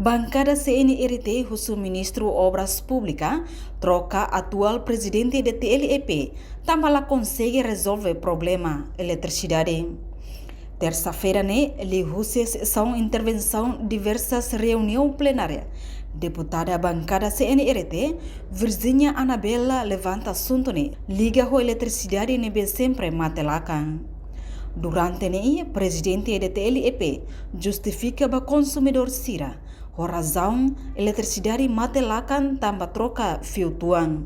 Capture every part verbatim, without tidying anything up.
Bankada C N R T husu Ministru Obras Públikas troka atuál prezidente E D T L E P, tanba la konsege rezolve problema eletrisidade. Tersa-feira ne'e, liuhusi sesaun intervensaun diversas reuniaun plenária, deputada bankada C N R T, Virginia Anabela, levanta asuntu ne'e liga ho eletrisidade ne'ebé sempre mate lakan. Durante ne'e, prezidente E D T L E P justifika ba konsumidór sira ho razaun eletrisidade mate lakan tanba troka fiu tuan.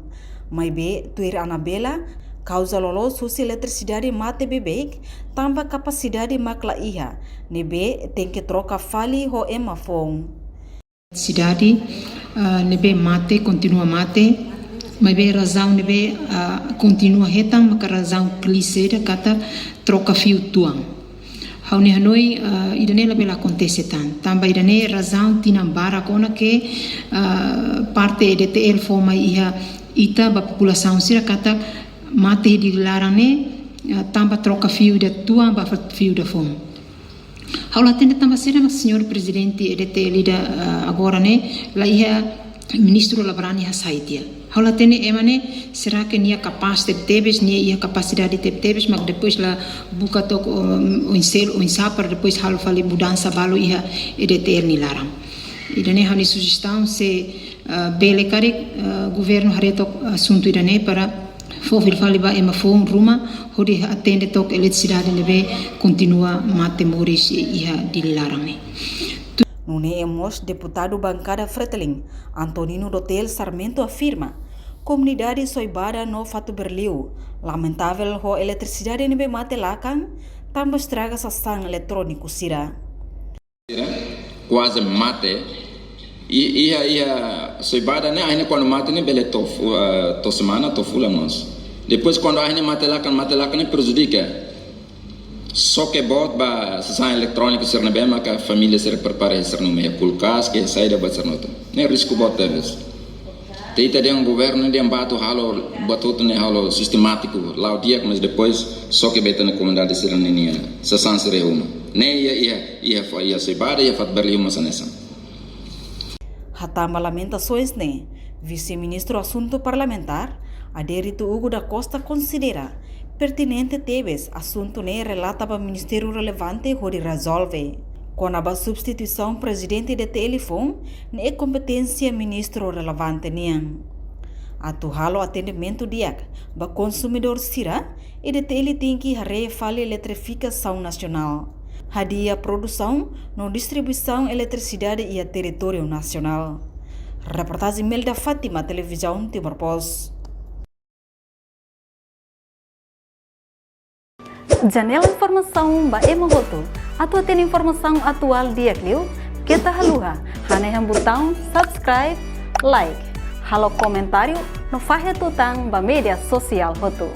Maibé, tuir Anabela, kauza loloos husi eletrisidade mate beibeik tanba kapasidade mak la iha, ne'ebé tenke troka fali ho ema foun. Eletrisidade, ah, ne'ebé mate, kontinua mate, maibé razaun ne'ebé, ah, kontinua hetan, maka razaun klise ida katak troka fiu tuan. Ha'u-nia hanoin, ah, ida-ne'e labele akontese tan. Tanba ida-ne'e razaun tinan barak ona ke, ah, parte E D T L fó mai iha ita ba populasaun sira katak mate iha Dili laran ne'e, ah, tanba troka fiu ida tuan ba fiu ida foun. Ha'u la hatene tanba saida mak señór prezidente E D T L ida, ah, agora ne'e la iha ministru relevan iha site. Ha'u la hatene ema ne'e, será que nia kapás tebetebes, nia iha kapasidade tebetebes, mak depois la buka took, um, oinsá, oinsá para depois halo fali mudansa balu iha E D T L nia laran. Ida-ne'e ha'u-nia sujestaun se, ah, bele karik, ah, governu haree took asuntu ida-ne'e para fó fila fali ba ema foun ruma, hodi atende took eletrisidade ne'ebé kontinua mate moris iha Dili laran ne'e. Nune'e mós deputadu bankada Fretilin, Antonino Dotel Sarmento afirma, komunidade Soibada no Fatuberliu lamentavel ho eletrisidade ne'ebé mate lakan, tanba estraga sasán eletróniku sira. Kuaze mate. I, iha, iha Soibada ne'e, ahi ne'e kuandu mate ne'e bele to'o fu-, ah, to'o semana, to'o fulan mós. Depois kuandu ahi ne'e mate lakan, mate lakan ne'e prejudika. Xoke boot ba sasán eletróniku sira ne'ebé maka família sira prepara sira-nia uma, kulkas ka saida ba sira-nia uma. Ne'e risku boot tebes. Ita dehan governu dehan ba atu halo, ba atu ne'e halo sistemátiku, la'o di'ak, mas depois xoke ba ita-nia komunidade sira-nia sasán sira-nia uma. Ne'e iha, iha, iha Fa-, iha Soibada, iha Fatuberliu mós hanesan. Hatán ba lamentasoens ne'e, Vise-Ministru Asuntu Parlamentár, Adérito Hugo da Costa konsidera pertinente tebes asuntu ne'e relata ba ministériu relevante hodi rezolve. Kona-ba substituisaun prezidente E D T L foun, ne'e kompeténsia ministru relevante nian. Atu halo atendimentu di'ak ba konsumidór sira, E D T L tenke haree fali eletrifikasaun nasionál, hadi'a produsaun no distribuisaun eletrisidade iha territóriu nasionál. Reportajen Melda Fátima, Televizaun Timor Post. Janela informasaun ba ema hotu. Atu hatene informasaun atuál di'ak liu, keta haluha hanehan butaun subscribe, like, halo komentáriu no fahe tutan ba média sosiál hotu.